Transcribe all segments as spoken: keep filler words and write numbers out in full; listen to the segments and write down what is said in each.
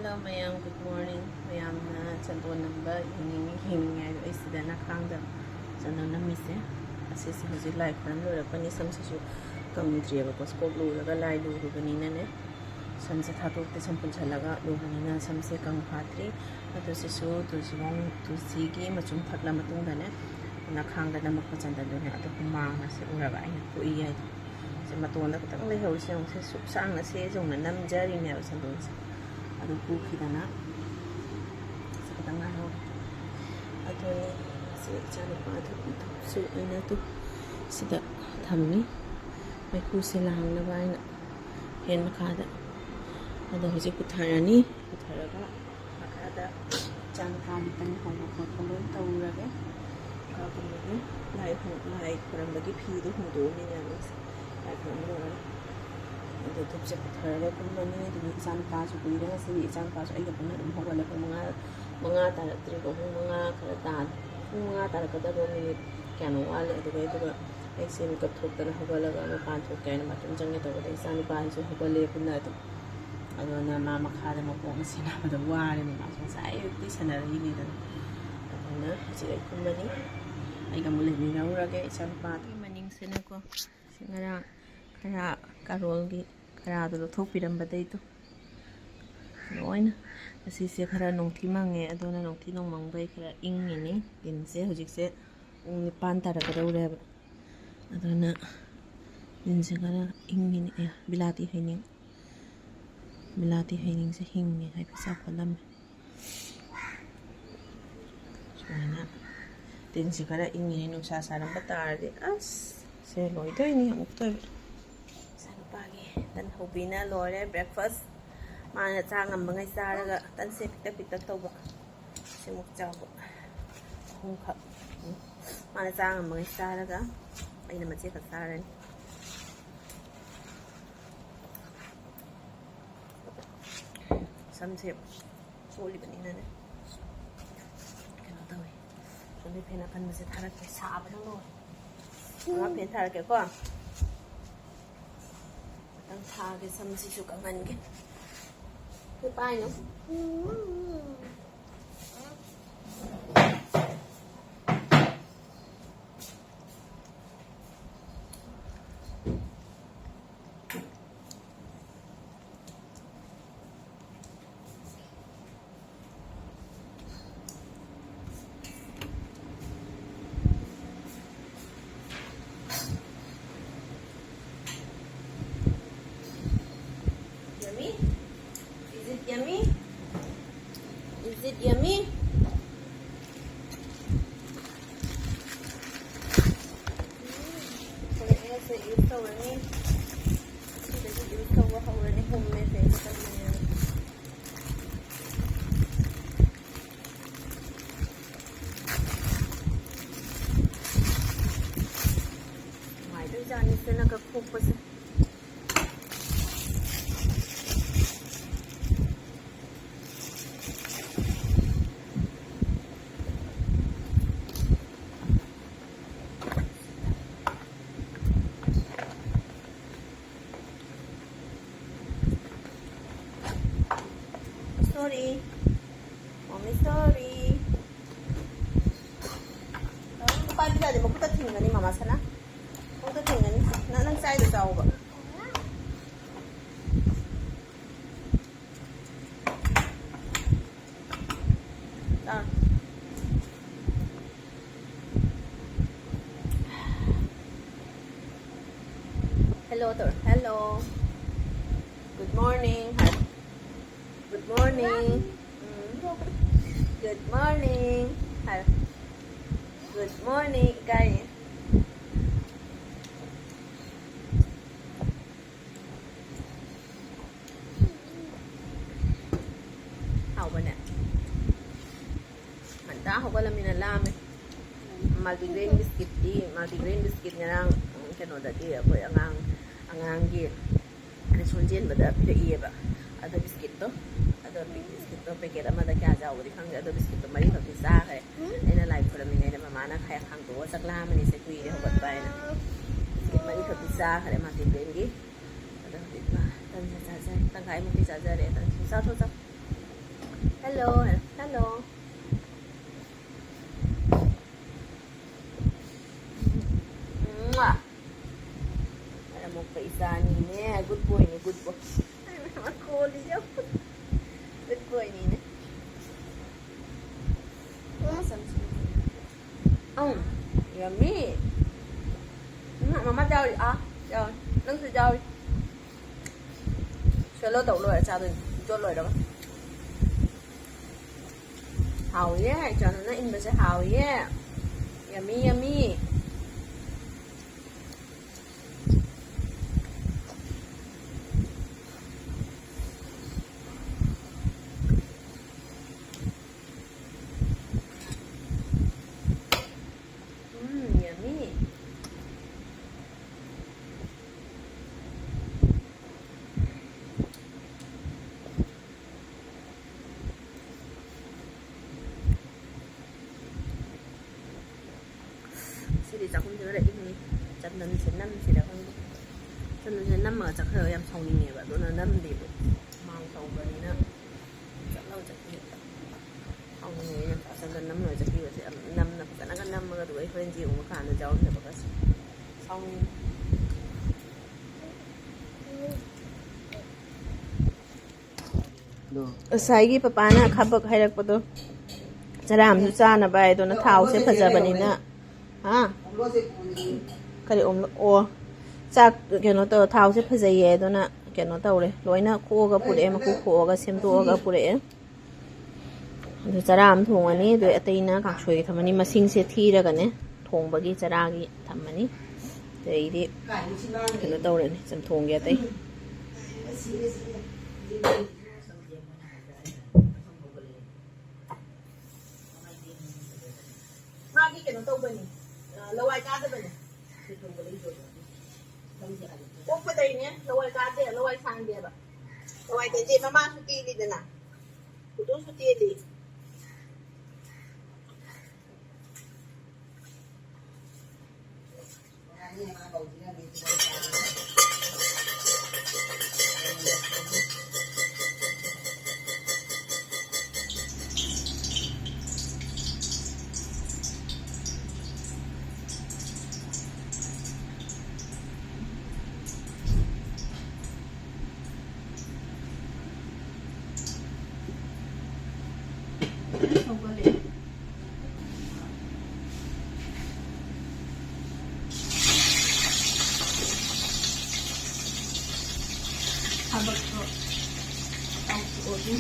Hello ꯃꯌꯥꯝ, good morning. ꯃꯌꯥꯝꯅ ꯆꯟꯗꯣꯟ ꯅꯝꯕ ꯌꯦꯡꯅꯤꯡꯉꯤ ꯌꯦꯡꯅꯤꯡꯉꯤ ꯍꯥꯏꯕ, ꯑꯩ ꯁꯤꯗ ꯅꯈꯥꯡꯗ ꯆꯟꯗꯣꯟ ꯅꯝꯃꯤꯁꯦ꯫ ꯑꯁꯤꯁꯦ ꯍꯧꯖꯤꯛ ꯂꯥꯏ ꯈꯨꯔꯝ ꯂꯣꯏꯔꯛꯄꯅꯤ, ꯁꯝꯁꯤꯁꯨ ꯀꯪꯗ꯭ꯔꯤꯑꯕꯀꯣ, ꯁ꯭ꯀꯣꯞ ꯂꯨꯔꯒ ꯂꯥꯏ ꯂꯨꯔꯨꯕꯅꯤꯅꯅꯦ꯫ ꯁꯝꯁꯦ ꯊꯥꯗꯣꯛꯇꯦ, ꯁꯝ ꯄꯨꯟꯁꯤꯜꯂꯒ ꯂꯨꯕꯅꯤꯅ ꯁꯝꯁꯦ ꯀꯪ ꯐꯥꯠꯇ꯭ꯔꯤ꯫ ꯑꯗꯨ ꯁꯤꯁꯨ ꯇꯨꯜꯁꯤꯕꯣꯡ, ꯇꯨꯜꯁꯤꯒꯤ ꯃꯆꯨꯝ ꯊꯛꯂ ꯃꯇꯨꯡꯗꯅꯦ, ꯅꯈꯥꯡꯗ ꯅꯝꯃꯛꯄ ꯆꯟꯗꯣꯟꯗꯨꯅꯦ꯫ ꯑꯗꯨ ꯍꯨꯃꯥꯡꯅ ꯁꯤ ꯎꯔꯕ ꯑꯩꯅ ꯄꯣꯛꯏ ꯍꯥꯏꯗꯣ꯫ ꯁꯤ ꯃꯇꯣꯟꯗ ꯈꯤꯇꯪ ꯂꯩꯍꯧꯔꯤꯁꯦ ꯌꯦꯡꯉꯨꯁꯦ, ꯁꯨꯛ ꯁꯥꯡꯅ ꯁꯦ ꯌꯧꯅ ꯅꯝꯖꯔꯤꯅꯦꯕ ꯆꯟꯗꯣꯟꯁꯦ꯫ ꯑꯗꯨ ꯄꯨꯈꯤꯗꯅ ꯁꯤ ꯈꯤꯇꯪ ꯉꯥꯏꯍꯧꯔꯦ꯫ ꯑꯗꯨꯅꯤ ꯁꯤ ꯏꯆꯥꯅꯨꯄꯥꯗꯨ ꯁꯨ ꯑꯩꯅ ꯇꯨ ꯁꯤꯗ ꯊꯝꯃꯤ꯫ ꯃꯩꯈꯨꯁꯦ ꯂꯥꯡꯅꯕ ꯍꯥꯏꯅ ꯐꯦꯟ ꯃꯈꯥꯗ꯫ ꯑꯗꯣ ꯍꯧꯖꯤꯛ ꯄꯨꯊꯔꯅꯤ꯫ ꯄꯨꯊꯔꯒ ꯃꯈꯥꯗ ꯏꯆꯥꯅꯨꯄꯥꯒꯤ ꯇꯟ ꯍꯧꯕ ꯈꯣꯠꯄ ꯂꯣꯏ ꯇꯧꯔꯒꯦ꯫ ꯀꯥ ꯀꯨꯝꯕꯒꯤ ꯂꯥꯏ ꯍꯣ-, ꯂꯥꯏ ꯈꯣꯏꯔꯝꯕꯒꯤ ꯐꯤꯗꯣ ꯍꯣꯡꯗꯣꯛꯑꯝꯃꯤꯅꯦ ꯑꯩꯁꯦ꯫ ꯂꯥꯏ ꯈꯣꯏꯔꯝꯕ ꯂꯣꯏꯔꯒ꯫ ꯑꯗꯣ ꯙꯨꯞꯁꯦ ꯄꯨꯊꯔꯒ ꯀꯨꯝꯃꯅꯤ꯫ ꯑꯗꯨꯒ ꯏꯆꯥꯅꯨꯄꯥꯁꯨ ꯀꯨꯏꯔꯦ ꯉꯁꯤꯗꯤ꯫ ꯏꯆꯥꯅꯨꯄꯥꯁꯨ ꯑꯩꯒ ꯄꯨꯟꯅ ꯑꯗꯨꯝ ꯍꯧꯒꯠꯂꯦ꯫ ꯄꯨꯡ ꯃꯉꯥ, ꯃꯉꯥ ꯇꯥꯔꯛꯇ꯭ꯔꯤꯕ, ꯄꯨꯡ ꯃꯉꯥ ꯈꯔ ꯇꯥ-, ꯄꯨꯡ ꯃꯉꯥ ꯇꯥꯔꯛꯀꯗꯕ ꯃꯤꯅꯤꯠ ꯀꯌꯥꯅꯣ ꯋꯥꯠꯂꯤ꯫ ꯑꯗꯨꯒ ꯑꯩꯁꯦ ꯃꯤꯀꯞ ꯊꯣꯛꯇꯅ ꯍꯧꯒꯠꯂꯒ ꯃꯄꯥꯟ ꯊꯣꯛꯀꯦ ꯍꯥꯏꯅ ꯕꯥꯊꯔꯨꯝ ꯆꯪꯒꯦ ꯇꯧꯕꯗ ꯏꯆꯥꯅꯨꯄꯥꯁꯨ ꯍꯧꯒꯠꯂꯦ ꯄꯨꯟꯅ ꯑꯗꯨꯝ꯫ ꯑꯗꯨꯅ ꯃꯥ ꯃꯈꯥꯗ ꯃꯀꯣꯛꯅ ꯁꯦꯟꯅꯕꯗ ꯋꯥꯔꯦ꯫ ꯃꯥꯁꯨ ꯉꯁꯥꯏ ꯑꯌꯨꯛꯇꯤ ꯁꯥꯟꯅꯔꯛꯏꯅꯤꯗꯅ꯫ ꯑꯗꯨꯅ ꯍꯧꯖꯤꯛ ꯑꯩ ꯀꯨꯝꯃꯅꯤ꯫ ꯑꯩꯒ ꯑꯃꯨꯛ ꯂꯩꯃꯤꯟꯅꯔꯨꯔꯒꯦ ꯏꯆꯥꯅꯨꯄꯥꯗꯨꯒꯤ ꯃꯅꯤꯡꯁꯤꯅꯀꯣ꯫ ꯁꯤ ꯉꯔꯥꯡ ꯈꯔ ꯀꯥꯔꯣꯜꯒꯤ ꯈꯔꯥꯗꯣ ꯂꯧꯊꯣꯛꯄꯤꯔꯝꯕꯗꯩꯗꯣ ꯂꯣꯏꯅ꯫ ꯉꯁꯤꯁꯦ ꯈꯔ ꯅꯣꯡꯊꯤ ꯃꯪꯉꯦ, ꯑꯗꯨꯅ ꯅꯣꯡꯊꯤ ꯅꯣꯡꯃꯪꯕꯩ ꯈꯔ ꯏꯪꯉꯤꯅꯤ꯫ ꯗꯤꯟꯁꯦ ꯍꯧꯖꯤꯛꯁꯦ ꯄꯨꯡ ꯅꯤꯄꯥꯟ ꯇꯥꯔꯛꯀꯗꯧꯔꯦꯕ꯫ ꯑꯗꯨꯅ ꯗꯤꯟꯁꯦ ꯈꯔ ꯏꯪꯉꯤꯅꯤ꯫ ꯑꯦ, ꯕꯤꯂꯥꯇꯤ ꯍꯩꯅꯤꯡ, ꯕꯤꯂꯥꯇꯤ ꯍꯩꯅꯤꯡꯁꯦ ꯍꯤꯡꯉꯦ ꯍꯥꯏꯕ ꯆꯥꯎꯈꯠꯂꯝꯃꯦ꯫ ꯁꯨꯃꯥꯏꯅ ꯇꯤꯟꯁꯤ ꯈꯔ ꯏꯪꯉꯤꯅꯤ, ꯅꯨꯡꯁꯥ ꯁꯥꯔꯝꯕ ꯇꯥꯔꯗꯤ ꯑꯁ ꯁꯦ ꯂꯣꯏꯗꯣꯏꯅꯤ ꯑꯃꯨꯛꯇꯣꯏꯕ꯫ ꯏꯆꯥꯅꯨꯄꯥꯒꯤ ꯇꯟ ꯍꯧꯕꯤꯅ ꯂꯣꯏꯔꯦ breakfast꯫ ꯃꯥꯅ ꯆꯥ ꯉꯝꯕꯉꯩ ꯆꯥꯔꯒ ꯇꯟꯁꯦ ꯄꯤꯛꯇꯛ ꯄꯤꯛꯇꯛ ꯇꯧꯕ꯫ ꯁꯤꯃꯨꯛ ꯆꯥꯎꯕ ꯑꯍꯨꯝꯈꯛ꯫ ꯎꯝ꯫ ꯃꯥꯅ ꯆꯥ ꯉꯝꯕꯉꯩ ꯆꯥꯔꯒ ꯑꯩꯅ ꯃꯆꯦꯠꯈꯛ ꯆꯥꯔꯅꯤ꯫ ꯁꯝꯁꯦ ꯆꯣꯠꯂꯤꯕꯅꯤꯅꯅꯦ ꯀꯩꯅꯣ ꯇꯧꯋꯤ꯫ ꯁꯣꯝꯗꯩ ꯐꯦꯟ ꯑꯀꯟꯕꯁꯦ ꯊꯥꯔꯛꯀꯦ, ꯁꯥꯕꯅ ꯂꯣꯏꯔꯦ꯫ ꯄꯨꯔꯥ ꯐꯦꯟ ꯊꯥꯔꯛꯀꯦꯀꯣ꯫ ꯉꯥꯛꯇꯪ ꯊꯥꯒꯦ, ꯁꯝꯁꯤꯁꯨ ꯀꯪꯍꯟꯒꯦ꯫ ꯀꯩ ꯄꯥꯏꯅꯣ? Yummy? Is it yummy? Is it yummy? Say use ꯇꯧꯔꯅꯤ꯫ ꯁꯤꯗꯒꯤ ꯌꯨꯁ ꯇꯧꯕ ꯍꯧꯔꯅꯤ꯫ ꯍꯨꯝꯃꯦ ꯁꯦ꯫ ꯅꯨꯡꯉꯥꯏꯗꯣꯏꯖꯥꯠꯅꯤ ꯁꯤꯅꯒ ꯈꯣꯛꯄꯁꯦ꯫ Sorry. Mommy, sorry. ꯅꯪ ꯄꯥꯏꯕ ꯌꯥꯗꯦ, ꯃꯈꯨꯠꯇ ꯊꯤꯡꯒꯅꯤ, ꯃꯃꯥ ꯁꯅꯥ꯫ ꯃꯈꯨꯠꯇ ꯊꯤꯡꯒꯅꯤ꯫ ꯅꯪ, ꯅꯪ ꯆꯥꯏꯗꯣ ꯆꯥꯎꯕ꯫ ꯆꯥꯔꯣ꯫ Hello ꯇꯧꯔꯣ꯫ Hello. Good morning ꯍꯥꯏ꯫ Good morning. ꯎꯝ꯫ Good morning ꯍꯥꯏ꯫ Good morning ꯏꯀꯥꯏꯌꯦ꯫ ꯍꯥꯎꯕꯅꯦ꯫ ꯉꯟꯇꯥ ꯍꯧꯒꯠꯂꯃꯤꯅ ꯂꯥꯝꯃꯦ꯫ Multigrain biscuitꯇꯤ, multigrain biscuit ꯉꯔꯥꯡ, ꯎꯝ, ꯀꯩꯅꯣꯗꯒꯤ ꯑꯩꯈꯣꯏ ꯑꯉꯥꯡ, ꯑꯉꯥꯡꯒꯤ ꯁ꯭ꯀꯨꯜ ꯆꯦꯟꯕꯗ ꯄꯤꯔꯛꯏꯌꯦꯕ꯫ ꯑꯗꯣ biscuitꯇꯣ, ꯑꯗꯣ biscuitꯇꯣ packet ꯑꯃꯗ ꯀꯌꯥ ꯆꯥꯎꯕꯗꯤ ꯈꯪꯗꯦ꯫ ꯑꯗꯣ biscuitꯇꯣ ꯃꯔꯤꯈꯛꯇꯤ ꯆꯥꯈ꯭ꯔꯦ꯫ ꯑꯩꯅ ꯂꯥꯏ ꯈꯨꯔꯝꯃꯤꯉꯩꯗ ꯃꯃꯥꯅ ꯈꯔ ꯍꯥꯡꯗꯣꯛꯑ ꯆꯥꯛ ꯂꯥꯝꯃꯅꯤꯁꯦ, ꯀꯨꯏꯔꯦ ꯍꯧꯒꯠꯄ ꯍꯥꯏꯅ꯫ Biscuit ꯃꯔꯤꯈꯛꯇꯤ ꯆꯥꯈ꯭ꯔꯦ multigrainꯒꯤ꯫ ꯇꯟꯁꯦ ꯆꯥꯖꯔꯦ, ꯇꯪꯈꯥꯏꯃꯨꯛꯇꯤ ꯆꯥꯖꯔꯦ꯫ ꯇꯟꯁꯦ ꯆꯥꯊꯣꯛ ꯆꯥ꯫ Hello, hello. ꯃꯔꯝ ꯃꯣꯛꯄ ꯏꯆꯥꯅꯤꯅꯦ꯫ Good boyꯅꯤ, good boy. ꯃꯈꯣꯜꯂꯤꯁꯦ ꯌꯦꯡꯉꯨ꯫ Good boyꯅꯤꯅꯦ꯫ ꯑꯪ, yummy. ꯎꯝ, ꯃꯃꯥ ꯌꯥꯎꯔꯤ꯫ ꯑꯥ, ꯌꯥꯎꯔꯤ꯫ ꯅꯪꯁꯨ ꯌꯥꯎꯔꯤ꯫ Swallow ꯇꯧ ꯂꯣꯏꯔ ꯆꯥꯗꯣꯏꯅꯤ, ꯌꯣꯠ ꯂꯣꯏꯔꯒ꯫ ꯍꯥꯎꯏꯌꯦ, ꯏꯆꯥꯅꯨꯅ ꯏꯟꯕꯁꯦ ꯍꯥꯎꯏꯌꯦ꯫ Yummy, yummy. ꯎꯝ, yummy. ꯉꯁꯤꯗꯤ ꯆꯥꯛꯈꯨꯝꯁꯦ ꯈꯔ ꯏꯪꯉꯤ꯫ ꯆꯟꯗꯟꯁꯦ ꯅꯝꯁꯤꯔ ꯈꯪꯗꯦ꯫ ꯆꯟꯗꯟꯁꯦ ꯅꯝꯃꯒ ꯆꯠꯈ꯭ꯔꯒ ꯌꯥꯝ ꯁꯥꯎꯅꯤꯡꯉꯦꯕ꯫ ꯑꯗꯨꯅ ꯅꯝꯗꯦꯕ꯫ ꯍꯨꯃꯥꯡ ꯁꯧꯕꯅꯤꯅ ꯆꯠꯂꯒ ꯆꯠꯈꯤꯕ꯫ ꯁꯥꯎꯅꯤꯡꯉꯦ ꯌꯥꯝ꯫ ꯆꯟꯗꯟ ꯅꯝꯂꯒ ꯆꯠꯈꯤꯕꯁꯦ ꯌꯥꯝ ꯅꯝꯅ ꯐꯖꯅꯒ ꯅꯝꯃꯒ ꯑꯗꯨꯒ ꯑꯩ ꯍꯣꯔꯦꯟ ꯌꯦꯡꯉꯨꯕ ꯀꯥꯟꯗ ꯌꯥꯎꯔꯝꯗꯕꯒꯁꯦ꯫ ꯁꯥꯎꯅꯤꯡꯉꯦ꯫ ꯉꯁꯥꯏꯒꯤ ꯄꯄꯥꯅ ꯈꯕꯛ ꯍꯥꯏꯔꯛꯄꯗꯣ, ꯆꯔꯥ ꯑꯃꯁꯨ ꯆꯥꯅꯕ ꯍꯥꯏꯗꯨꯅ ꯊꯥꯎꯁꯦ ꯐꯖꯕꯅꯤꯅ꯫ ꯍꯥ? ꯀꯔꯤ ꯑꯣꯝꯂꯣ-, ꯑꯣ, ꯆꯥꯛ ꯀꯩꯅꯣ ꯇꯧ, ꯊꯥꯎꯁꯦ ꯐꯖꯩꯌꯦ ꯑꯗꯨꯅ ꯀꯩꯅꯣ ꯇꯧꯔꯦ, ꯂꯣꯏꯅ ꯈꯣꯛꯑꯒ ꯄꯨꯔꯛꯑꯦ, ꯃꯀꯨ ꯈꯣꯛꯑꯒ ꯁꯦꯝꯗꯣꯛꯑꯒ ꯄꯨꯔꯛꯑꯦ꯫ ꯑꯗꯨ ꯆꯔꯥ ꯑꯃ ꯊꯣꯡꯉꯅꯤ, ꯑꯗꯨ ꯑꯇꯩꯅ ꯀꯥꯡꯁꯣꯏꯒꯤ ꯊꯝꯃꯅꯤ꯫ ꯃꯁꯤꯡꯁꯦ ꯊꯤꯔꯒꯅꯦ ꯊꯣꯡꯕꯒꯤ ꯆꯔꯥꯒꯤ ꯊꯝꯃꯅꯤ꯫ ꯑꯗꯩꯗꯤ ꯀꯩꯅꯣ ꯇꯧꯔꯅꯤ, ꯆꯝꯊꯣꯡꯒꯤ ꯑꯇꯩ꯫ ꯃꯥꯒꯤ ꯀꯩꯅꯣ ꯇꯧꯕꯅꯤ, ꯑ, ꯂꯋꯥꯏ ꯀꯥꯗꯕꯅꯤ꯫ ꯄꯣꯛꯄꯗꯩꯅꯦ ꯂꯋꯥꯏ ꯀꯥꯗꯦ, ꯂꯋꯥꯏ ꯁꯥꯡꯗꯦꯕ꯫ ꯂꯋꯥꯏ ꯇꯦꯟꯗꯦ, ꯃꯃꯥꯁꯨ ꯇꯦꯜꯂꯤꯗꯅ꯫ ꯈꯨꯗꯣꯜꯁꯨ ꯇꯦꯜꯂꯤ꯫ ꯊꯕꯛꯇꯣ ꯇꯧꯊꯣꯛꯑꯒꯦ꯫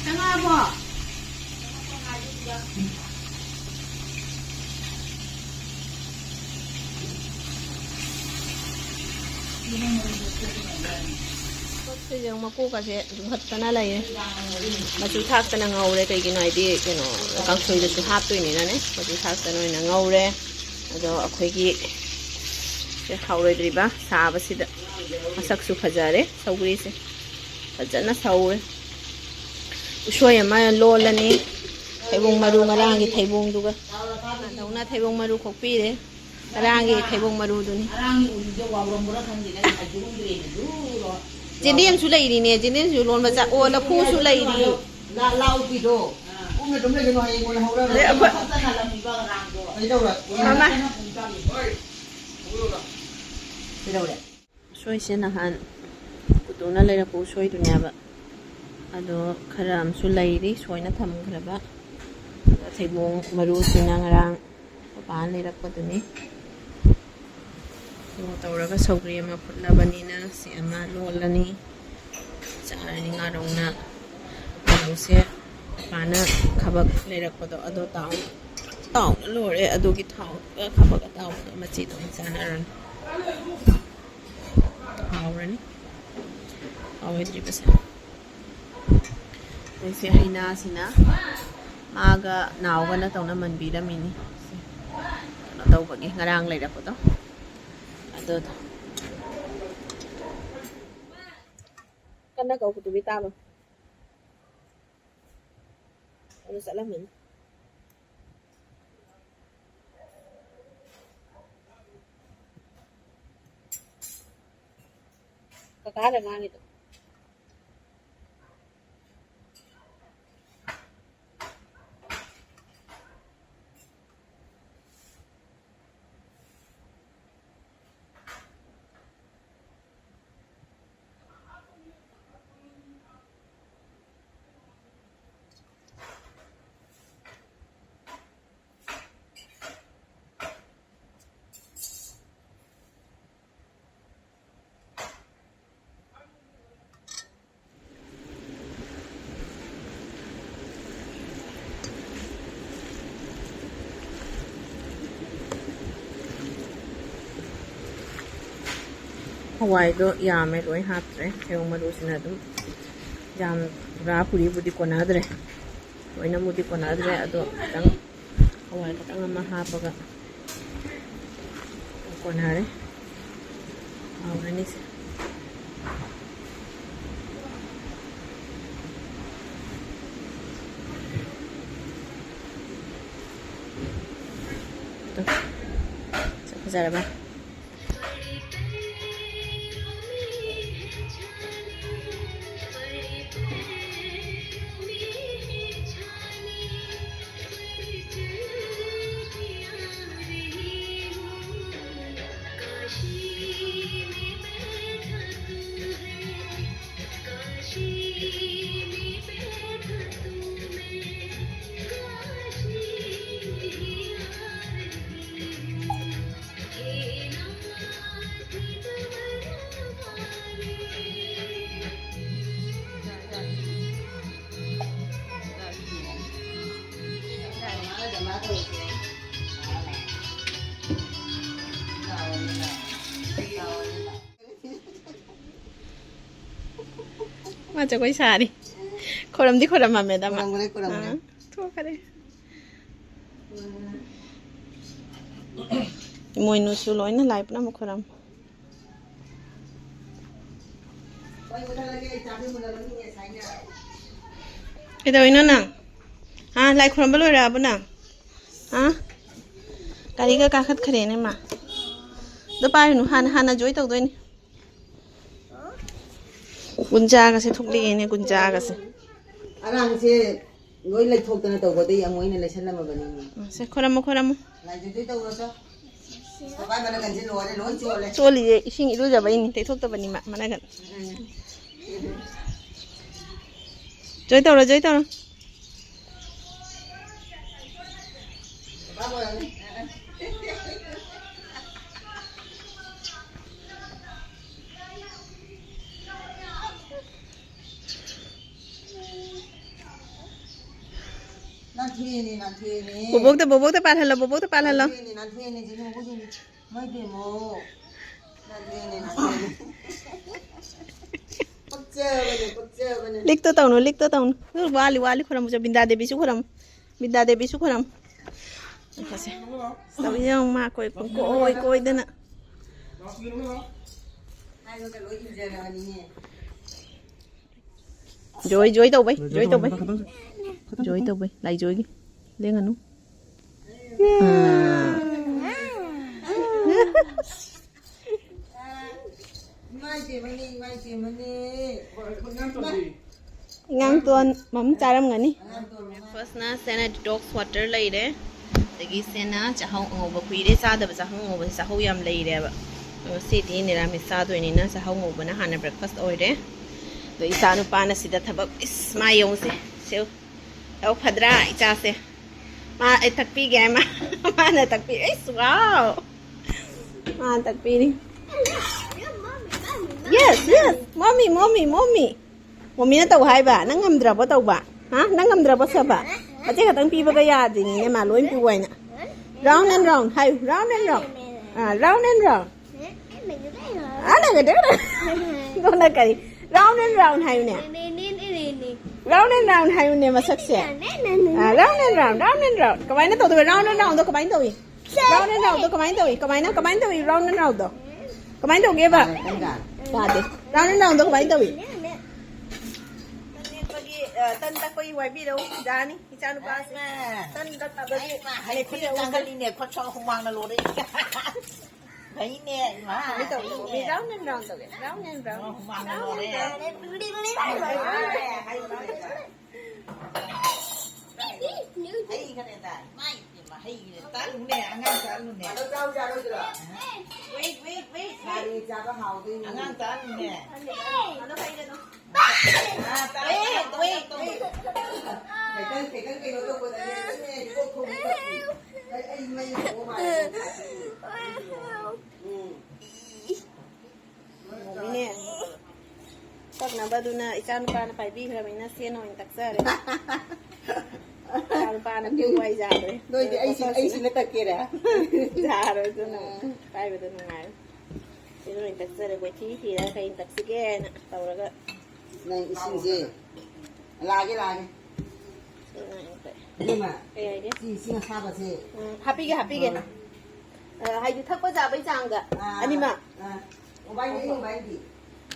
ꯆꯪꯉꯛꯑꯕꯣ? ꯁꯤꯁꯦ ꯃꯀꯣꯛꯀꯁꯦ ꯌꯨꯡꯈꯠꯇꯅ ꯂꯩꯔꯦ꯫ ꯃꯆꯨ ꯊꯥꯛꯇꯅ ꯉꯧꯔꯦ꯫ ꯀꯩꯒꯤꯅꯣ ꯍꯥꯏꯗꯤ, ꯀꯩꯅꯣ, ꯀꯥꯡꯁꯣꯏꯗꯁꯨ ꯍꯥꯞꯇꯣꯏꯅꯤꯅꯅꯦ, ꯃꯆꯨ ꯊꯥꯛꯇꯅ ꯑꯣꯏꯅ ꯉꯧꯔꯦ꯫ ꯑꯗꯣ ꯑꯩꯈꯣꯏꯒꯤ ꯁꯦ ꯍꯧꯔꯣꯏꯗ꯭ꯔꯤꯕ ꯁꯥꯕꯁꯤꯗ꯫ ꯃꯁꯛꯁꯨ ꯐꯖꯔꯦ ꯁꯧꯒ꯭ꯔꯤꯁꯦ, ꯐꯖꯅ ꯁꯧꯔꯦ꯫ ꯎꯁꯣꯏ ꯑꯃ ꯂꯣꯜꯂꯅꯤ, ꯊꯩꯕꯣꯡ ꯃꯔꯨ, ꯉꯔꯥꯡꯒꯤ ꯊꯩꯕꯣꯡꯗꯨꯒ꯫ ꯇꯧꯅ ꯊꯩꯕꯣꯡ ꯃꯔꯨ ꯈꯣꯛꯄꯤꯔꯦ, ꯉꯔꯥꯡꯒꯤ ꯊꯩꯕꯣꯡ ꯃꯔꯨꯗꯨꯅꯤ꯫ ꯉꯔꯥꯡꯒꯤ ꯎꯔꯤꯗꯣ ꯋꯥꯎꯔꯝꯕ꯭ꯔꯥ ꯈꯪꯗꯦ, ꯅꯪ ꯍꯥꯏꯗꯣꯛꯑꯝꯗ꯭ꯔꯦꯅꯦ, ꯗꯨꯔꯣ꯫ ꯆꯦꯟꯗꯦꯝꯁꯨ ꯂꯩꯔꯤꯅꯦ, ꯆꯦꯟꯗꯦꯝꯁꯨ ꯂꯣꯟꯕ ꯆꯥ-, ꯑꯣ, ꯂꯐꯨꯁꯨ ꯂꯩꯔꯤ꯫ ꯂꯥ-, ꯂꯥꯎꯕꯤꯗꯣ꯫ ꯀꯨꯡꯅ ꯑꯗꯨꯝ ꯂꯩꯒꯅꯨ, ꯍꯌꯦꯡ ꯑꯣꯏꯅ ꯍꯧꯔꯒ ꯑꯗꯩ ꯑꯩꯈꯣꯏ ꯃꯊꯛꯇ ꯉꯥꯜꯂꯝꯃꯤꯕ ꯉꯔꯥꯡꯗꯣ꯫ ꯀꯩꯗꯧꯔꯦ? ꯃꯃꯥ꯫ ꯀꯩꯗꯧꯔꯦ? ꯎꯁꯣꯏꯁꯦ ꯅꯍꯥꯟ ꯄꯨꯇꯣꯛꯅ ꯂꯩꯔꯛꯄ ꯎꯁꯣꯏꯗꯨꯅꯦꯕ꯫ ꯑꯗꯣ ꯈꯔ ꯑꯃꯁꯨ ꯂꯩꯔꯤ, ꯁꯣꯏꯅ ꯊꯝꯈ꯭ꯔꯕ꯫ ꯊꯩꯕꯣꯡ ꯃꯔꯨꯁꯤꯅ ꯉꯔꯥꯡ ꯃꯄꯥꯟ ꯂꯩꯔꯛꯄꯗꯨꯅꯤ꯫ ꯑꯗꯨꯒ ꯇꯧꯔꯒ ꯁꯧꯒ꯭ꯔꯤ ꯑꯃ ꯐꯨꯠꯂꯕꯅꯤꯅ ꯁꯤ ꯑꯃ ꯂꯣꯜꯂꯅꯤ꯫ ꯆꯥꯔꯅꯤ ꯉꯥꯔꯧꯅ꯫ ꯉꯥꯔꯧꯁꯦ ꯃꯄꯥꯅ ꯈꯕꯛ ꯂꯩꯔꯛꯄꯗꯣ ꯑꯗꯣ ꯇꯥꯎ-, ꯇꯥꯎꯅ ꯂꯣꯏꯔꯦ꯫ ꯑꯗꯨꯒꯤ ꯊꯥꯎꯗꯨꯒ ꯈꯕꯛ ꯑꯇꯥꯎꯕꯗꯣ ꯃꯆꯦꯗꯣ ꯑꯃꯨꯛ ꯆꯥꯟꯅꯔꯅꯤ꯫ ꯍꯥꯎꯔꯅꯤ꯫ ꯍꯥꯎꯔꯣꯏꯗ꯭ꯔꯤꯕꯁꯦ꯫ ꯑꯗꯩꯁꯦ ꯍꯩꯅꯥꯁꯤꯅ ꯃꯥꯒ ꯅꯥꯎꯒꯅ ꯇꯧꯅ ꯃꯟꯕꯤꯔꯝꯃꯤꯅꯤ꯫ ꯁꯦ ꯀꯩꯅꯣ ꯇꯧꯕꯒꯤ ꯉꯔꯥꯡ ꯂꯩꯔꯛꯄꯗꯣ ꯑꯗꯨꯗꯣ꯫ ꯀꯟꯅ ꯀꯧꯕꯗꯨꯒꯤ ꯇꯥꯕ꯫ ꯑꯗꯨ ꯆꯠꯂꯝꯃꯅꯤ꯫ ꯀꯀꯥꯅ ꯉꯥꯡꯉꯤꯗꯣ꯫ ꯍꯋꯥꯏꯗꯣ ꯌꯥꯝꯃꯦ, ꯂꯣꯏ ꯍꯥꯞꯇ꯭ꯔꯦ꯫ ꯁꯦꯔꯧ ꯃꯔꯨꯁꯤꯅ ꯑꯗꯨꯝ ꯌꯥꯝ ꯄꯨꯔꯥ ꯄꯨꯔꯤꯕꯨꯗꯤ ꯀꯣꯟꯅꯗ꯭ꯔꯦ, ꯂꯣꯏꯅꯃꯨꯗꯤ ꯀꯣꯟꯅꯗ꯭ꯔꯦ꯫ ꯑꯗꯣ ꯈꯤꯇꯪ ꯍꯋꯥꯏ ꯈꯤꯇꯪ ꯑꯃ ꯍꯥꯞꯄꯒ ꯀꯣꯟꯅꯔꯦ꯫ ꯍꯥꯎꯔꯅꯤꯁꯦ꯫ ꯐꯖꯔꯕ? ꯃꯥ ꯖꯒꯣꯏ ꯁꯥꯔꯤ꯫ ꯈꯣꯏꯔꯝꯗꯤ ꯈꯣꯏꯔꯝꯃꯝꯃꯦꯗ ꯃꯥ꯫ ꯈꯣꯏꯔꯝꯈ꯭ꯔꯦ, ꯈꯣꯏꯔꯝꯈ꯭ꯔꯦ꯫ ꯑꯥ, ꯊꯣꯛꯈꯔꯦ꯫ ꯏꯃꯣꯏꯅꯨꯁꯨ ꯂꯣꯏꯅ ꯂꯥꯏ ꯄꯨꯝꯅꯃꯛ ꯈꯣꯏꯔꯝꯃꯤ꯫ ꯀꯩꯗꯧꯔꯤꯅꯣ ꯅꯪ? ꯍꯥ, ꯂꯥꯏ ꯈꯨꯔꯝꯕ ꯂꯣꯏꯔꯛꯑꯕꯣ ꯅꯪ? ꯍꯥ? ꯒꯥꯔꯤꯒ ꯀꯥꯈꯠꯈ꯭ꯔꯦꯅꯦ ꯃꯥ꯫ ꯑꯗꯣ ꯄꯥꯏꯔꯨꯅꯨ, ꯍꯥꯟꯅ, ꯍꯥꯟꯅ ꯖꯣꯏ ꯇꯧꯗꯣꯏꯅꯤ꯫ ꯒꯨꯟꯖꯥꯒꯁꯦ ꯊꯣꯛꯂꯛꯑꯦꯅꯦ, ꯒꯨꯟꯖꯥꯒꯁꯦ꯫ ꯑꯉꯥꯡꯁꯦ ꯂꯣꯏ ꯂꯩꯊꯣꯛꯇꯅ ꯇꯧꯕꯗꯩ ꯑꯃꯨꯛ ꯑꯩꯅ ꯂꯩꯁꯜꯂꯝꯃꯕꯅꯤꯅꯦ꯫ ꯎꯝ, ꯁꯦ, ꯈꯣꯏꯔꯝꯃꯣ, ꯈꯣꯏꯔꯝꯃꯣ꯫ ꯂꯥꯏꯗꯨꯗꯤ ꯇꯧꯔꯁꯤ꯫ ꯄꯥꯄꯥꯏ ꯃꯅꯒꯟꯁꯦ ꯂꯣꯏꯔꯦ, ꯂꯣꯏ ꯆꯣꯠꯂꯦ꯫ ꯆꯣꯠꯂꯤꯌꯦ, ꯏꯁꯤꯡ ꯏꯔꯨꯖꯕꯩꯅꯤ, ꯇꯩꯊꯣꯛꯇꯕꯅꯤ ꯃꯥ, ꯃꯅꯒꯟ꯫ ꯎꯝ꯫ ꯖꯣꯏ ꯇꯧꯔꯣ, ꯖꯣꯏ ꯇꯧꯔꯣ꯫ ꯄꯥꯄꯥ ꯂꯣꯏꯔꯝꯅꯤ꯫ ꯅꯥꯟꯊꯣꯛꯑꯦꯅꯦ, ꯅꯥꯟꯊꯣꯛꯑꯦꯅꯦ꯫ ꯕꯣꯕꯣꯛꯇ, ꯕꯣꯕꯣꯛꯇ ꯄꯥꯜꯍꯜꯂꯣ, ꯕꯣꯕꯣꯛꯇ ꯄꯥꯜꯍꯜꯂꯣ꯫ ꯅꯥꯟꯊꯣꯛꯑꯦꯅꯦ, ꯅꯥꯟꯊꯣꯛꯑꯦꯅꯦ, ꯁꯤ ꯅꯣꯡꯕꯨ ꯁꯤꯅꯤ꯫ ꯃꯣꯏ ꯕꯦꯝꯃꯣ꯫ ꯄꯛꯆꯕꯅꯦ, ꯄꯛꯆꯕꯅꯦ꯫ ꯂꯤꯛꯇꯣ ꯇꯧꯅꯨ, ꯂꯤꯛꯇꯣ ꯇꯧꯅꯨ꯫ ꯋꯥꯠꯂꯤ, ꯋꯥꯠꯂꯤ, ꯈꯨꯔꯝꯃꯨ ꯆꯣ꯫ ꯕꯤꯟꯗꯥ ꯗꯦꯕꯤꯁꯨ ꯈꯨꯔꯝꯃꯨ꯫ ꯕꯤꯟꯗꯥ ꯗꯦꯕꯤꯁꯨ ꯈꯨꯔꯝꯃꯨ꯫ ꯉꯥꯏꯈꯣꯁꯦ꯫ ꯇꯧꯔꯤꯁꯦ ꯌꯦꯡꯉꯨ, ꯃꯥ ꯀꯣꯏ ꯄꯨꯡꯀꯣꯏ ꯀꯣꯏꯗꯅ꯫ ꯖꯣꯏ, ꯖꯣꯏ ꯇꯧꯕꯩ, ꯖꯣꯏ ꯇꯧꯕꯩ꯫ ꯖꯣꯏ ꯇꯧꯕꯩ, ꯂꯥꯏꯖꯣꯏꯒꯤ꯫ ꯂꯦꯡꯒꯅꯨ꯫ ꯑꯥ꯫ ꯏꯃꯥ ꯏꯕꯦꯝꯃꯅꯤ, ꯏꯃꯥ ꯏꯕꯦꯝꯃꯅꯤ꯫ ꯏꯉꯥꯡꯇꯣꯟ ꯃꯝ ꯆꯥꯔꯝꯒꯅꯤ꯫ ꯕ꯭ꯔꯦꯛꯐꯥꯁꯅ ꯁꯦꯅ detox water ꯂꯩꯔꯦ, ꯑꯗꯒꯤ ꯁꯦꯅ ꯆꯥꯛꯍꯥꯎ ꯑꯉꯧꯕ, ꯀꯨꯏꯔꯦ ꯆꯥꯗꯕ ꯆꯥꯛꯍꯥꯎ ꯑꯉꯧꯕꯁꯦ, ꯆꯥꯛꯍꯥꯎ ꯌꯥꯝ ꯂꯩꯔꯦꯕ꯫ ꯑꯗꯣ ꯉꯁꯤꯗꯤ ꯅꯤꯔꯥꯃꯤꯁ ꯆꯥꯗꯣꯏꯅꯤꯅ ꯆꯥꯛꯍꯥꯎ ꯉꯧꯕꯅ ꯍꯥꯟꯅ ꯕ꯭ꯔꯦꯛꯐꯥꯁ ꯑꯣꯏꯔꯦ꯫ ꯑꯗꯣ ꯏꯆꯥ ꯅꯨꯄꯥꯅ ꯁꯤꯗ ꯊꯕꯛ, ꯏꯁ, ꯃꯥ ꯌꯦꯡꯉꯨꯁꯦ꯫ ꯁꯦ, ꯊꯕꯛ ꯐꯗ꯭ꯔꯥ ꯏꯆꯥꯁꯦ? ꯃꯥ ꯑꯩ ꯊꯛꯄꯤꯒꯦ ꯍꯥꯏ, ꯃꯥ, ꯃꯥꯅ ꯊꯛꯄꯤ-, ꯏꯁ, ꯋꯥꯎ! ꯃꯥꯅ ꯊꯛꯄꯤꯔꯤ꯫ Yes, yes. Mommy, mommy, mommy. ꯃꯣꯃꯤꯅ ꯇꯧ ꯍꯥꯏꯕ, ꯅꯪ ꯉꯝꯗ꯭ꯔꯕꯣ ꯇꯧꯕ? ꯍꯥ? ꯅꯪ ꯉꯝꯗ꯭ꯔꯕꯣ ꯁꯦꯕ? ꯃꯆꯦ ꯈꯛꯇꯪ ꯄꯤꯕꯒ ꯌꯥꯗ꯭ꯔꯤꯅꯤꯅꯦ, ꯃꯥ ꯂꯣꯏ ꯄꯤꯌꯨ ꯍꯥꯏꯅ꯫ Round and round ꯍꯥꯏꯌꯨ, round and round. Ah, round and round. ꯑꯥ, ꯅꯪ ꯑꯗꯨ-, ꯑꯗꯨꯅ ꯀꯔꯤ? Round and round ꯍꯥꯏꯌꯨꯅꯦ꯫ Round and round ꯍꯥꯏꯌꯨꯅꯦ ꯃꯁꯛꯁꯦ꯫ ꯑꯥ, round and round, round and round. ꯀꯃꯥꯏꯅ ꯇꯧꯗꯣꯏꯕ? Round and roundꯗꯣ ꯀꯃꯥꯏꯅ ꯇꯧꯏ? Round and roundꯗꯣ ꯀꯃꯥꯏꯅ ꯇꯧꯏ? ꯀꯃꯥꯏꯅ, ꯀꯃꯥꯏꯅ ꯇꯧꯏ round and roundꯗꯣ? ꯀꯃꯥꯏꯅ ꯇꯧꯒꯦꯕ? ꯇꯥꯗꯦ꯫ Round and roundꯗꯣ ꯀꯃꯥꯏꯅ ꯇꯧꯏ? ꯇꯟ ꯇꯛꯄꯒꯤ, ꯑ, ꯇꯟ ꯇꯛꯄꯒꯤ ꯋꯥꯏꯕꯤꯔꯧ, ꯖꯥꯅꯤ, ꯏꯆꯥꯅꯨꯄꯥꯁꯦ꯫ ꯇꯟ ꯇꯛꯅꯕꯒꯤ ꯍꯩ, ꯈꯨꯠ ꯆꯥꯡꯈꯠꯂꯤꯅꯦ, ꯈꯨꯠ ꯁꯣꯛ ꯍꯨꯃꯥꯡꯅ ꯂꯣꯏꯔꯦ꯫ ꯐꯩꯅꯦ, ꯏꯃꯥ, ꯐꯩꯅꯦ꯫ Round and round ꯇꯧꯒꯦ, round and round꯫ ꯍꯨꯃꯥꯡꯅ ꯂꯣꯏꯔꯦ꯫ ꯍꯩ ꯈꯔꯦꯗꯥꯏ? ꯏꯃꯥꯏ ꯄꯦꯝꯃ, ꯍꯩ ꯈꯔꯦ ꯆꯥꯔꯨꯅꯦ, ꯑꯉꯥꯡ ꯆꯥꯔꯨꯅꯦ꯫ Wait, wait, wait, wait꯫ ꯁꯥꯔꯤ ꯆꯥꯕ ꯍꯥꯎꯗꯣꯏꯅꯤ꯫ ꯑꯉꯥꯡ ꯆꯥꯔꯨꯅꯦ꯫ ꯑꯥ, ꯆꯥꯔꯨ, wait, ꯆꯥꯔꯨ, wait, ꯆꯥꯔꯨ꯫ Wait꯫ ꯈꯤꯇꯪ, ꯈꯤꯇꯪ ꯀꯩꯅꯣ ꯇꯧꯕꯗꯅꯦ, ꯑꯗꯨꯅꯦ, ꯀꯣꯛ ꯈꯨꯝ ꯇꯧꯕꯤ꯫ ꯑꯩ, ꯑꯩ ꯃꯩ ꯍꯧꯕ ꯃꯥꯜꯂꯦ꯫ ꯎꯝ꯫ ꯃꯣꯃꯤꯅꯦ꯫ ꯊꯛꯅꯕꯗꯨꯅ ꯏꯆꯥꯅꯨꯄꯥꯅ ꯄꯥꯏꯕꯤꯈ꯭ꯔꯕꯅꯤꯅ ꯁꯦꯅ ꯑꯣꯏꯅ ꯇꯛꯆꯔꯦ꯫ ꯏꯆꯥꯅꯨꯄꯥꯅ ꯄꯤꯌꯨ ꯍꯥꯏ ꯌꯥꯗ꯭ꯔꯦ꯫ ꯅꯣꯏꯗꯤ ꯑꯩꯁꯤ-, ꯑꯩꯁꯤꯅ ꯇꯛꯀꯦꯔꯥ? ꯌꯥꯔꯣꯏ ꯑꯗꯨꯅ꯫ ꯎꯝ꯫ ꯄꯥꯏꯕꯗ ꯅꯨꯡꯉꯥꯏꯔꯦ꯫ ꯀꯩꯅꯣ ꯑꯣꯏꯅ ꯇꯛꯆꯔꯦ, ꯀꯣꯏꯊꯤ ꯊꯤꯔꯒ ꯀꯩ ꯇꯛꯁꯤꯒꯦꯅ ꯇꯧꯔꯒ꯫ ꯅꯪ ꯏꯁꯤꯡꯁꯦ ꯂꯥꯛꯑꯒꯦ, ꯂꯥꯛꯑꯒꯦ꯫ ꯁꯤ ꯉꯥꯏ ꯇꯛ-꯫ ꯏꯕꯦꯝꯃ, ꯀꯩ ꯍꯥꯏꯒꯦ? ꯁꯤ ꯏꯁꯤꯡ ꯑꯁꯥꯕꯁꯦ꯫ ꯎꯝ, ꯍꯥꯞꯄꯤꯒꯦ, ꯍꯥꯞꯄꯤꯒꯦ꯫ ꯍꯣꯏ꯫ ꯑ, ꯍꯥꯏꯗꯤ ꯊꯛꯄ ꯆꯥꯕꯩ ꯆꯥꯡꯗ ꯑꯥ, ꯑꯅꯤꯃꯛ꯫ ꯑꯥ꯫ ꯃꯣꯕꯥꯏꯜꯗ ꯌꯦꯡꯕ ꯍꯥꯏꯗꯤ?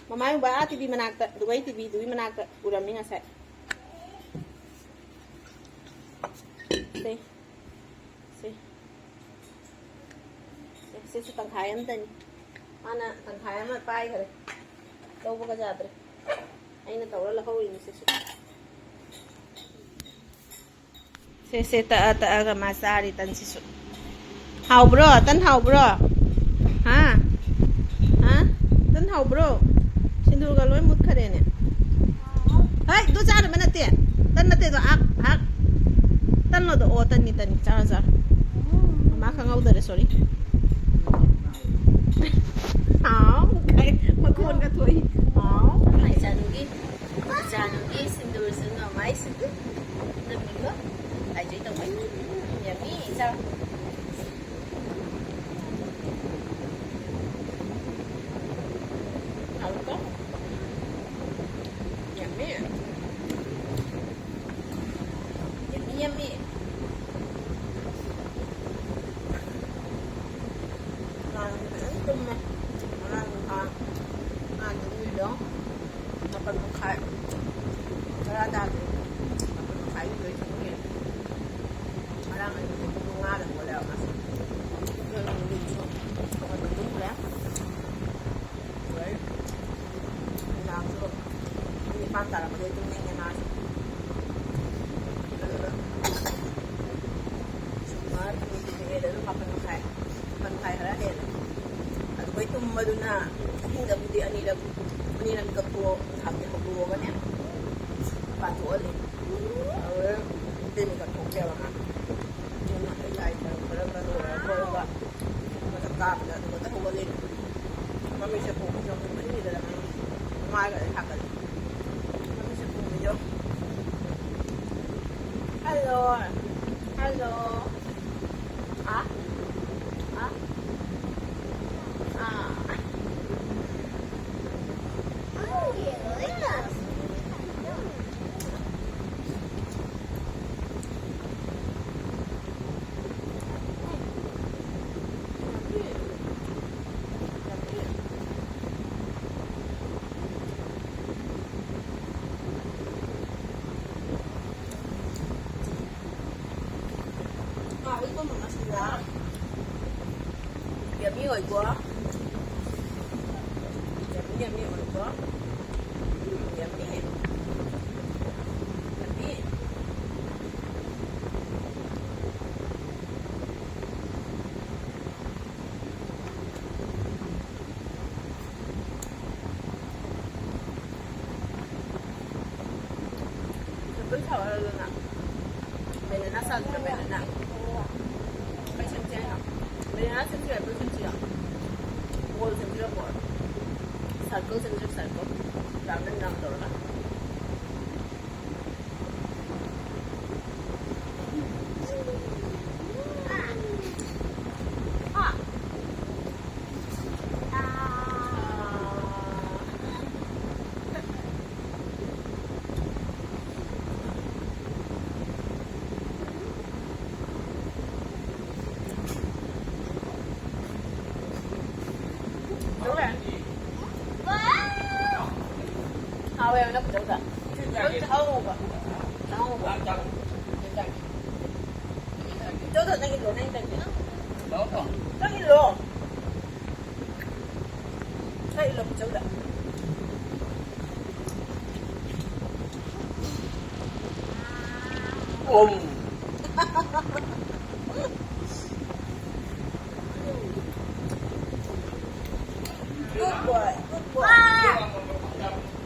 ꯃꯃꯥ ꯌꯦꯡꯕ ꯑꯥ ꯇꯤꯚꯤ ꯃꯅꯥꯛꯇ, ꯑꯗꯨꯒ ꯑꯩ ꯇꯤꯚꯤꯗꯨꯒꯤ ꯃꯅꯥꯛꯇ ꯎꯔꯝꯃꯤ ꯉꯁꯥꯏ꯫ ꯁꯦ꯫ ꯁꯦ꯫ ꯁꯦ, ꯁꯤꯁꯨ ꯇꯪꯈꯥꯏ ꯑꯃꯇꯅꯤ꯫ ꯃꯥꯅ ꯇꯪꯈꯥꯏ ꯑꯃ ꯄꯥꯏꯈꯔꯦ꯫ ꯂꯧꯕꯒ ꯌꯥꯗ꯭ꯔꯦ꯫ ꯑꯩꯅ ꯇꯧꯔ ꯂꯧꯍꯧꯔꯤꯅꯤ ꯁꯤꯁꯨ꯫ ꯁꯦ, ꯁꯦ, ꯇꯛꯑ ꯇꯛꯑꯒ ꯃꯥ ꯆꯥꯔꯤ ꯇꯟꯁꯤꯁꯨ꯫ ꯍꯥꯎꯕ꯭ꯔꯣ? ꯇꯟ ꯍꯥꯎꯕ꯭ꯔꯣ? ꯍꯥ? ꯍꯥ? ꯇꯟ ꯍꯥꯎꯕ꯭ꯔꯣ? ꯁꯤꯡꯖꯨꯒ ꯂꯣꯏ ꯃꯨꯠꯈꯔꯦꯅꯦ꯫ ꯍꯩ, ꯑꯗꯨ ꯆꯥꯅꯕ ꯅꯠꯇꯦ꯫ ꯇꯟ ꯅꯠꯇꯦ ꯑꯗꯣ, ꯑꯥꯛ, ꯑꯥꯛ꯫ ꯇꯟꯂꯣ ꯑꯗꯣ? ꯑꯣ, ꯇꯟꯅꯤ, ꯇꯟꯅꯤ꯫ ꯆꯥꯔꯣ, ꯆꯥꯔꯣ꯫ ꯃꯃꯥ ꯈꯪꯍꯧꯗꯔꯦ, sorry꯫ ꯍꯥꯎ, ꯀꯥꯏ ꯃꯈꯣꯟꯒ ꯊꯣꯛꯏ꯫ ꯍꯥꯎ꯫ ꯏꯆꯥꯅꯨꯒꯤ, ꯏꯆꯥꯅꯨꯒꯤ ꯁꯤꯟꯗꯨꯔꯁꯨ ꯅꯃꯥꯏ ꯁꯤꯟꯗꯨꯔ꯫ ꯅꯝꯃꯤꯀꯣ? ꯍꯥꯏꯖꯩ ꯇꯧꯕ꯫ ꯌꯥꯝꯃꯤ, ꯆꯥꯎ꯫ ꯍꯥꯎꯏꯀꯣ? ꯌꯥꯝꯃꯤ꯫ ꯌꯥꯝꯃꯤ, ꯌꯥꯝꯃꯤ꯫ ꯑꯉꯥꯡ ꯐꯖꯅ ꯇꯨꯝꯃꯦ꯫ ꯑꯉꯥꯡ ꯅꯨꯄꯥ, ꯑꯉꯥꯡ ꯇꯨꯝꯃꯤꯗꯣ꯫ ꯃꯥꯄꯟ ꯃꯈꯥꯏ꯫ ꯇꯔꯥ ꯇꯥꯗ꯭ꯔꯤ꯫ ꯃꯥꯄꯟ ꯃꯈꯥꯏꯒꯤ ꯂꯣꯏꯁꯤꯟꯅꯤ꯫ ꯉꯔꯥꯡ ꯑꯌꯨꯛꯇꯤ ꯄꯨꯡ ꯃꯉꯥꯗ ꯍꯧꯒꯠꯂꯦꯕ ꯃꯥꯁꯦ꯫ ꯑꯗꯨ ꯅꯨꯡꯊꯤꯜꯁꯨ ꯉꯟꯅ ꯇꯨꯝꯈ꯭ꯔꯦ꯫ ꯑꯗꯩ ꯅꯨꯡꯗꯥꯡꯁꯨ ꯄꯨꯡ ꯅꯤꯄꯥꯟ ꯇꯥꯔꯛꯄꯗꯩ ꯇꯨꯝꯅꯤꯡꯉꯦ ꯃꯥꯁꯦ꯫ ꯑꯗꯨꯗꯨꯅ ꯁꯨꯝ ꯉꯥꯏꯍꯥꯛ ꯇꯨꯝꯃꯤꯗꯨꯅꯦ ꯑꯗꯨꯝ ꯃꯥꯄꯟ ꯃꯈꯥꯏ꯫ ꯃꯥꯄꯟ ꯃꯈꯥꯏ ꯈꯔ ꯍꯦꯜꯂꯦ꯫ ꯑꯗꯨꯒꯩ ꯇꯨꯝꯕꯗꯨꯅ ꯑꯍꯤꯡꯗꯕꯨꯗꯤ ꯑꯅꯤꯔꯛ, ꯑꯅꯤꯔꯛ ꯃꯤꯀꯞ ꯊꯣꯛꯑ, ꯉꯥꯏꯍꯥꯛꯇꯤ ꯍꯧꯗꯣꯛꯑꯒꯅꯦ, ꯃꯄꯥꯟ ꯊꯣꯛꯍꯜꯂꯤ꯫ ꯑꯗꯨꯗ ꯏꯇꯩ ꯃꯤꯀꯞ ꯊꯣꯛꯇꯦꯕ ꯃꯥ꯫ ꯑꯗꯨꯅ ꯑꯩ ꯂꯥꯏ ꯈꯔ ꯈꯔ ꯈꯔ ꯂꯣꯏꯔ ꯈꯣꯠꯂꯒ ꯃꯊꯛ ꯀꯥꯕꯗ ꯑꯗꯨꯒ ꯍꯧꯒꯠꯂꯦ꯫ ꯃꯃꯤꯠꯁꯦ ꯄꯣꯝꯃꯤꯁꯦ ꯑꯃꯨꯛ ꯈꯟꯈꯤꯗꯅ ꯃꯥꯏꯒ ꯂꯣꯏ ꯊꯥꯒꯠꯂꯦ꯫ ꯃꯃꯤꯠꯁꯦ ꯄꯣꯝꯃꯤꯁꯦ꯫ Hello. Hello. Ah? Ah? Ah. ꯑꯣꯏꯀꯣ꯫ Yummy, yummy ꯑꯣꯏꯀꯣ꯫ Yummy꯫ Yummy꯫ ꯑꯦꯄꯜ ꯁꯥꯎ ꯍꯥꯏꯔꯣꯗꯅ꯫ ꯕꯦꯅꯥꯅꯥ ꯁꯥꯗ꯭ꯔ ꯕꯦꯅꯥꯅꯥ? ꯑꯩ ꯁꯦꯝꯁꯦ ꯍꯥꯏꯔꯣ? ꯕꯦꯅꯥꯅꯥ ꯁꯦꯝꯁꯤꯔ ꯑꯦꯄꯜ ꯁꯦꯝꯁꯤꯔ? ꯕꯣꯜ ꯁꯦꯝꯁꯤꯔ ꯕꯣꯜ? ꯁꯔꯀꯜ ꯁꯦꯝꯁꯤꯔ ꯁꯔꯀꯜ? ꯔꯥꯎꯟ ꯑꯦꯟ ꯔꯥꯎꯟ ꯇꯧꯔꯒ꯫ ꯍꯥꯎꯋꯦ ꯍꯥꯏꯕ ꯅꯪ ꯈꯨꯆꯧꯗ꯫ ꯆꯥꯍꯧꯕ꯫ ꯆꯥꯍꯧꯕ꯫ ꯆꯧꯗꯣ ꯅꯪ ꯏꯜꯂꯣ, ꯅꯪ ꯏꯜꯂꯣ꯫ ꯅꯪ ꯏꯜꯂꯣ꯫ ꯈꯔ ꯏꯜꯂꯣ ꯈꯨꯆꯧꯗ꯫ ꯎꯝ꯫ Good boy, good boy.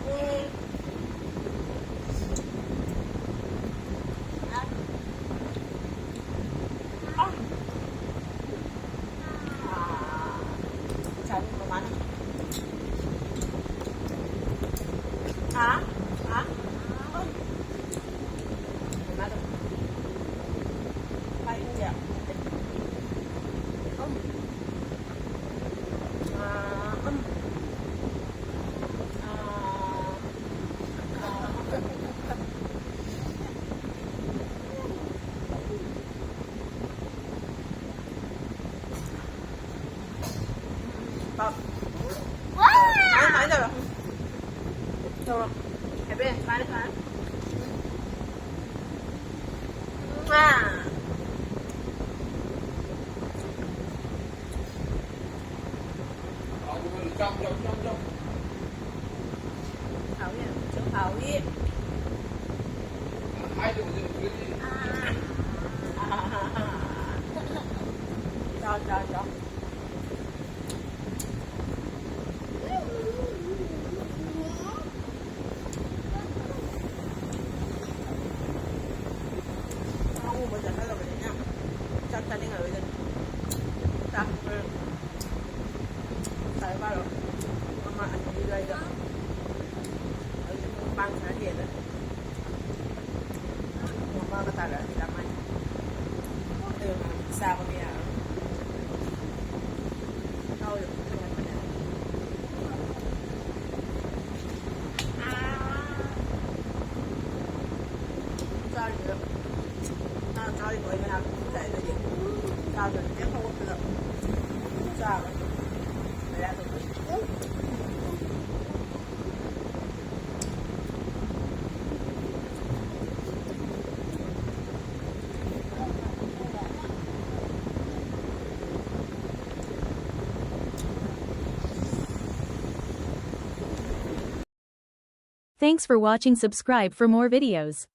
ꯎꯝ꯫ ꯍꯥꯎꯏ, ꯌꯥꯝ ꯍꯥꯎꯏ꯫ ꯆꯥꯎ, ꯆꯥꯎ, ꯆꯥꯎ꯫ ꯆꯥꯛ ꯆꯥꯅꯤꯡꯉꯔꯣꯏꯗ꯫ ꯆꯥꯛ ꯍꯣꯔꯦꯟ ꯇꯥꯔ ꯕꯥꯔꯣ, ꯃꯃꯥ ꯑꯅꯤ ꯑꯗꯨꯋꯥꯏꯗ꯫ ꯍꯧꯖꯤꯛ ꯄꯨꯡ ꯅꯤꯄꯥꯟ ꯈꯔ ꯍꯦꯜꯂꯦ꯫ ꯃꯃꯥꯒ ꯇꯥꯔꯛꯑꯗꯤ ꯂꯥꯝꯃꯛꯑꯅꯤ꯫ ꯑꯗꯨꯒ ꯆꯥꯕꯗꯤ ꯌꯥꯔꯔꯣꯏ꯫ ꯆꯥꯎ ꯌꯥꯝ ꯊꯨꯝꯃꯟꯕꯅꯦ꯫ ꯆꯥꯔꯤꯕ ꯉꯥ ꯆꯥꯔꯤꯕ ꯑꯩ ꯃꯌꯥꯝ ꯆꯥꯏ ꯑꯗꯨꯗꯤ ꯆꯥꯗ꯭ꯔꯗꯤ ꯍꯦꯛ ꯍꯧꯒꯠꯄꯗ ꯆꯥꯕ ꯃꯌꯥꯗ꯫ Thanks for watching. Subscribe for more videos.